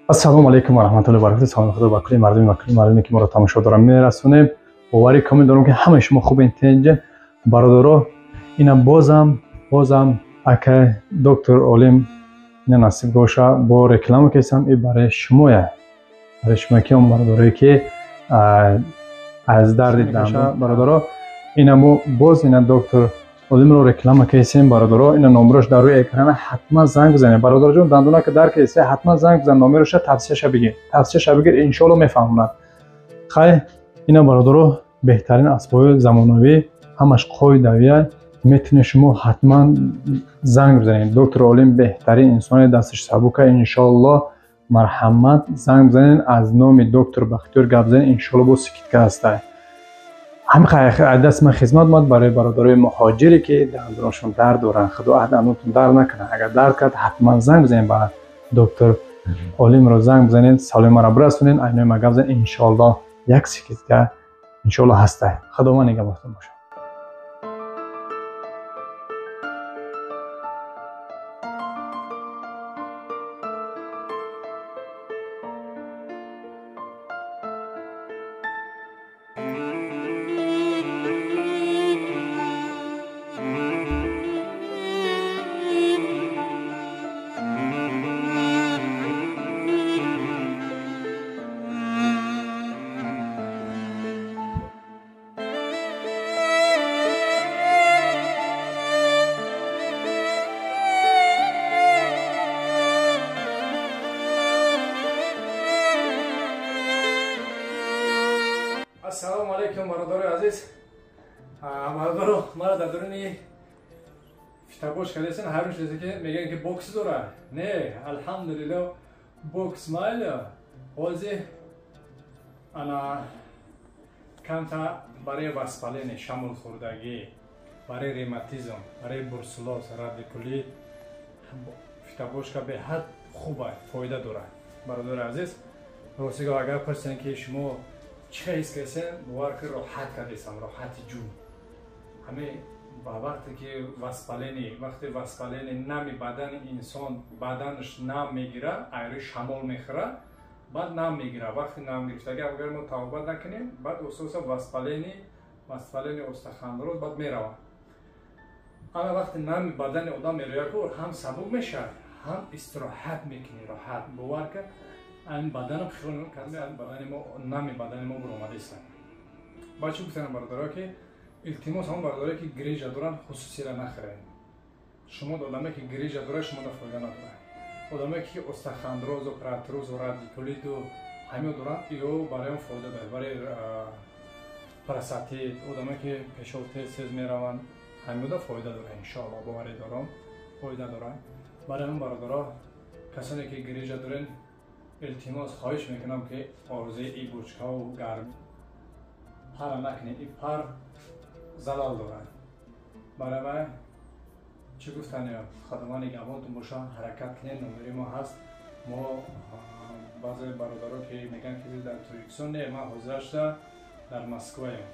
Ассалому алайкум ва раҳматуллоҳи ва баракатуҳ. Салом худо ба кулли мардуми ва кулли мардуме ки моро тамошо доранд мерасонем. Боварӣ комил дорам ки ҳамаи шумо хубен, тинҷ. Бародаро, ина бозам ака доктор Олим ина насиб боша бо реклама кесам и барои шумоя. Барои шумо ки он бародарое ки аз дарди дандон бародаро, ина мо боз ина доктор Олимро реклама кесем бародаро, ина номерош дар рӯи экрана, ҳатман занг бизанед. Бародарҷон, дандона ки дар кесе, ҳатман занг бизан, номероша тавсияша бигир. Тавсияша бигир, иншоалло мефаҳмонад. Хай, ина бародаро, беҳтарин асбоби замонавӣ, ҳамаш қоидавия, метавонед шумо ҳатман занг бизанед. Доктор Олим беҳтарин инсоне, дасташ сабука, иншоалло марҳамат занг бизанед, аз номи доктор Бахтиёр гап занед, иншоалло бо скидка ҳастай. Ҳамин даст ман хизмат омад барои бародарои муҳоҷире ки дандонашон дард доранд. Худо аҳд дандонатон дард накунад. Агар дард кард, ҳатман занг бизанед, ба доктор Олимро занг бизанед, саломи маро бирасонед, айнои ма гап занед, иншоалло як скидка иншоалло ҳастай. Худованд нигаҳбонтон бошад. Ассалому алайкум бародарои азиз. Бародаро, мара дар дуруни фитабош кардесен, ҳар рӯз ки мегӯянд ки бокс дора. Не, алҳамдулилло, бокс майла. Ҳозир ана камта барои воспаление, шамолхӯрдагӣ, барои ревматизм, барои бурсулоз, радикулит фитобочка беҳад хуба, фоида дорад. Бародари азиз, ростиго агар пурсен ки шумо чӣ ҳис кардесен, бовар ки роҳат кардесам, роҳати ҷун. Ҳаме ба вақте ки воспаление, вақте воспаление нами бадани инсон, баданаш нам мегирад, айрӯи шамол мехӯрад, баъд нам мегирад. Вақте нам гирифтагӣ агар мо тавбат накунем, баъд оста-оста воспаление остахандроз баъд меравад. Ана вақте нами бадани одам мерояд, ҳам сабук мешавад, ҳам истироҳат мекунӣ, роҳат. Бовар ки ин баданам хиёл кардам, бадани мо нами бадани мо буромадааст. Баъд чӣ гуфтанам бародаро ки илтимос ҳамон бародарое ки грижа доранд, хусусиро нахӯред. Шумо одаме ки грижа дорад, шумода фоида надорад. Одаме ки остахандрозу, протрузу, радикулиту ҳамио доранд, ё барои он фоида дорад. Барои простатит, одаме ки пешоб тез тез мераванд, ҳамиода фоида дорад, иншоалло боварӣ дорам, фоида дорад. Барои ҳамон бародаро, касоне ки грижа доред, илтимос хоҳиш мекунам ки орзуи и бучкаву гарм пара накунед, и пар залал дорад. Барои вай чӣ гуфтанем, худованд нигаҳбонтон бошад, ҳаракат кунед, номери мо ҳаст. Мо баъзе бародаро ки мегӯянд ки дар Тоҷикистон, не, ман ҳозир шуда дар Москваем.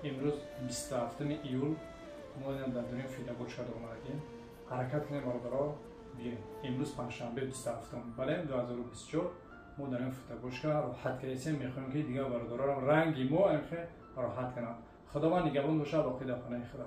Имрӯз 27 июл мо дар дунёи фитобочка омадагем. Ҳаракат кунед бародаро, биёед. Имрӯз панҷшанбе 27, бале, 2024 мо дар ин фитобочка роҳат кардесем. Мехоҳем ки дигар бародарорам ранги мо роҳат кунанд. Худованд нигаҳбон бошад, боқӣ дар хонаи Худо.